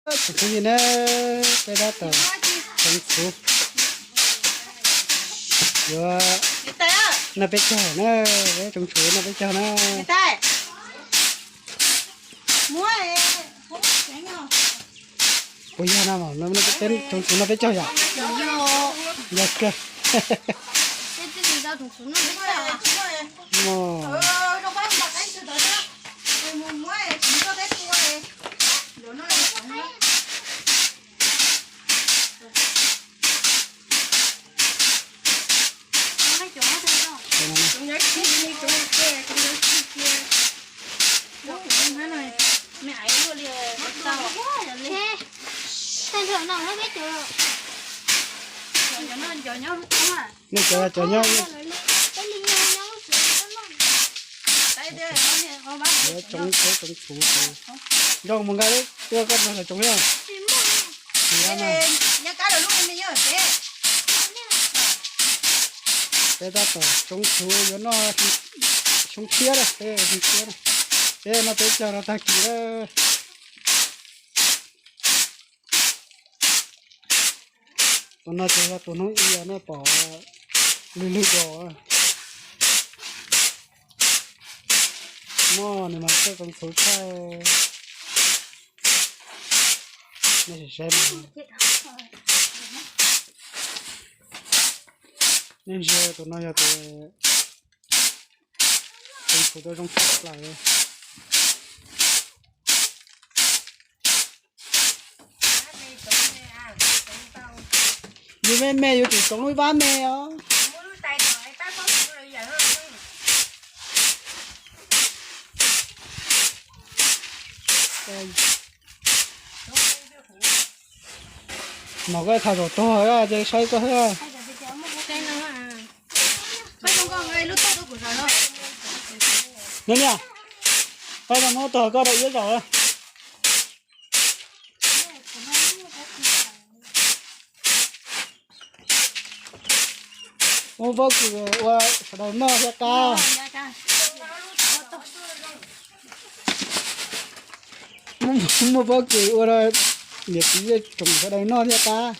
Tsoom phooj ywg na, peb tab tom tsoov txhuv yuav noj peb caug na, peb tsoov txhuv noj peb caug na. Puas yog na, peb tsoov txhuv noj peb caug yom? Yog kawg. Nej cov cov nyob, yuav tsoov txhuv tsoov txhuv, nrog mus nqa tuaj koj nrog lawv tsoov yom. Peb tab tom tsoov txhuv yuav noj xyoo tshiab na, peb xyoo tshiab na, peb noj peb caug rau tag kis na. Tus no ces yog tus hnub ib no pom lwg lwg dos. Muaj nws mas txawj tsoov txhuv tshaj. Nej sim saib, nej ntsia tus no yog tus tsoov txhuv tau zoo tshaj plaws. Yus me me yus tseem tsoov lub ib pab me os. Mas koj tham zaum tuag ces saib koj xwb. Nws niam, pab muab tuag koj rau ib zaum. Muaj pob kws ua sawv daws noj thiab qab. Muaj pob kws ua rau niam txiv tsoom sawv daws noj thiab qab.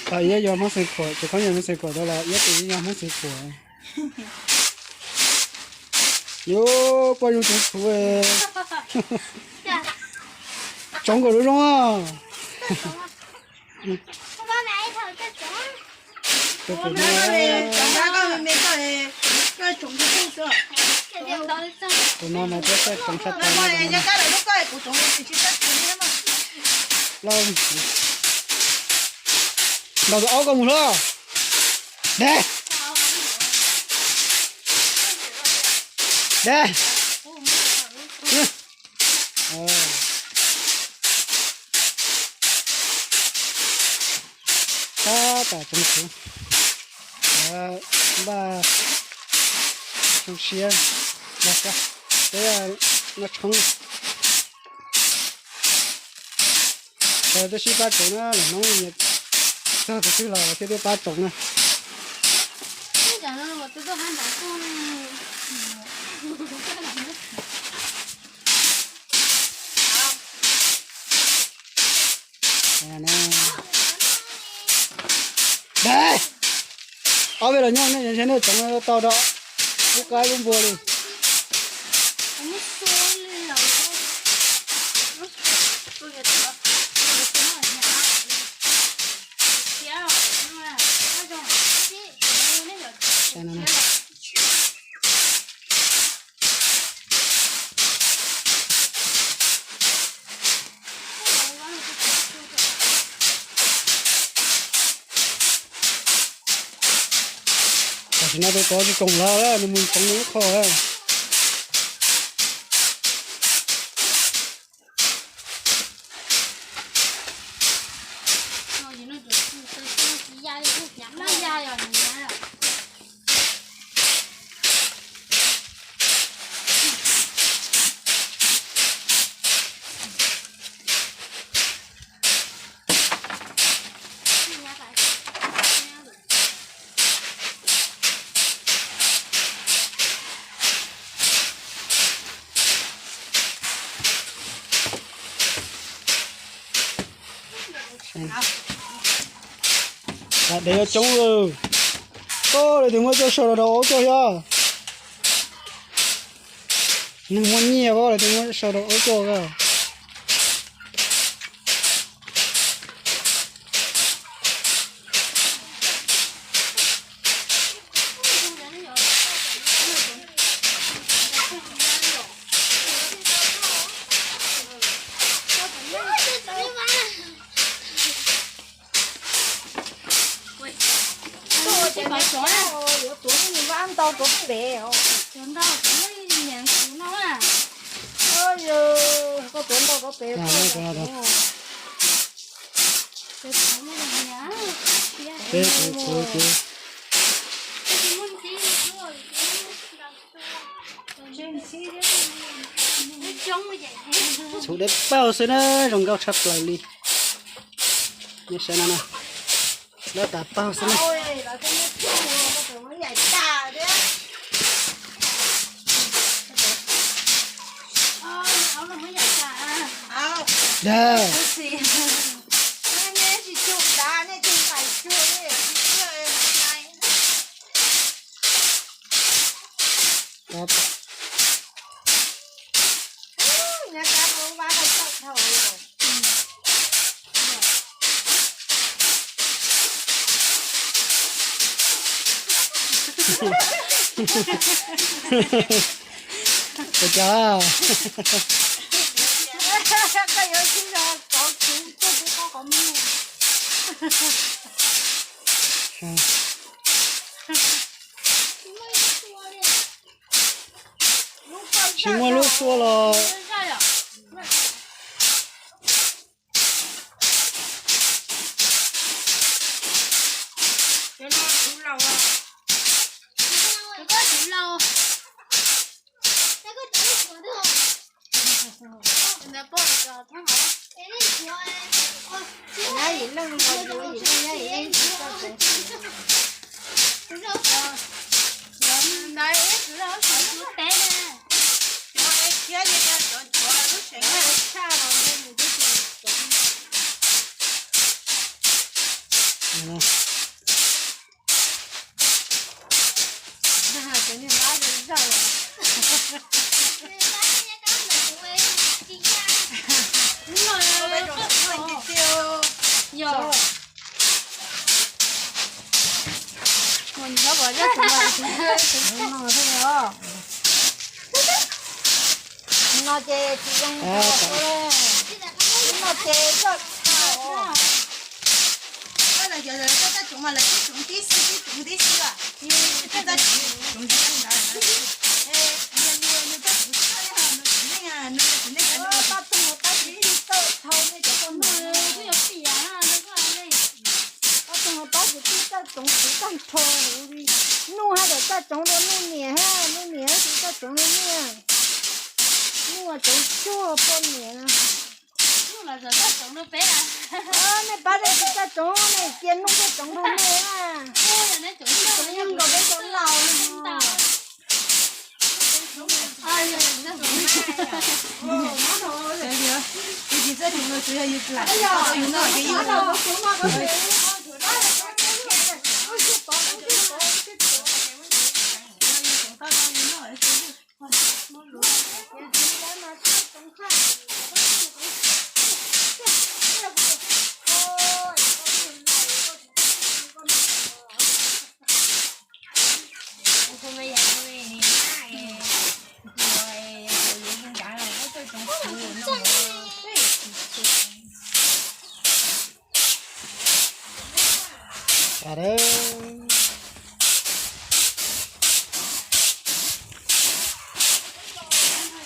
Thaum ib yog Hmoob Xeem Khuam, ces khaub ncaws Hmoob Xeem Khuam, tus khaub ncaws Hmoob Xeem Khuam. Yuav poj zoo tsoov txhuv, tsoov kom zoo zoo. Tus no mas tsoov tshaj plaws. Ntaus tus aub koj mus hlo. Deb. Deb. Tab tom tsoov txhuv, npaj zoo siab, peb noj tshoob. Sawv daws twb sib pab tsoov na, lwm hnub txog tus twg los thiaj tuaj pab tsoov na. Dab, ob peb los nyob nej tsoov tau rau lub qaib lub npua li. Tam sim no tus tod tsis koom lawm, nws mus tsoov nws lub qho. Dev yuav coob lawm. Koj lawv twb muab coj sau rau aub coj thiab. Neeg muaj nyiaj koj lawv twb muab sau rau aub coj koj. Yuav tuav ntau rau pem os. Koj tuav ntau rau pem. Txhuv dawb paug xwb na, zoo nkauj tshaj plaws li. Nej saib no na, dawb tas paug xwb na. Dag. Ua cas? Tsis muaj lub suab los. No ces tsis zoo, no ces coj. Cov tsoom mas lawv tib tsoom tib xwb, tib tsoom tib xwb. Tsoom tsis tau ntawd, nws tsoom tsis tau ntawd. Toj tug tau tsis tau tau ne cov poj niam. Toj tug tau tsis tau tsoom tsis tau nrho li. Nuj haj tseem toj tsoom rau nuj niam, nuj niam tsis toj tsoom rau nuj. Nuj tsoom cuag poj niam. Nej pab tsis toj tsoom, nej cia nuj toj tsoom rau nuj. Tsoom yeej nkaus peb cov laus.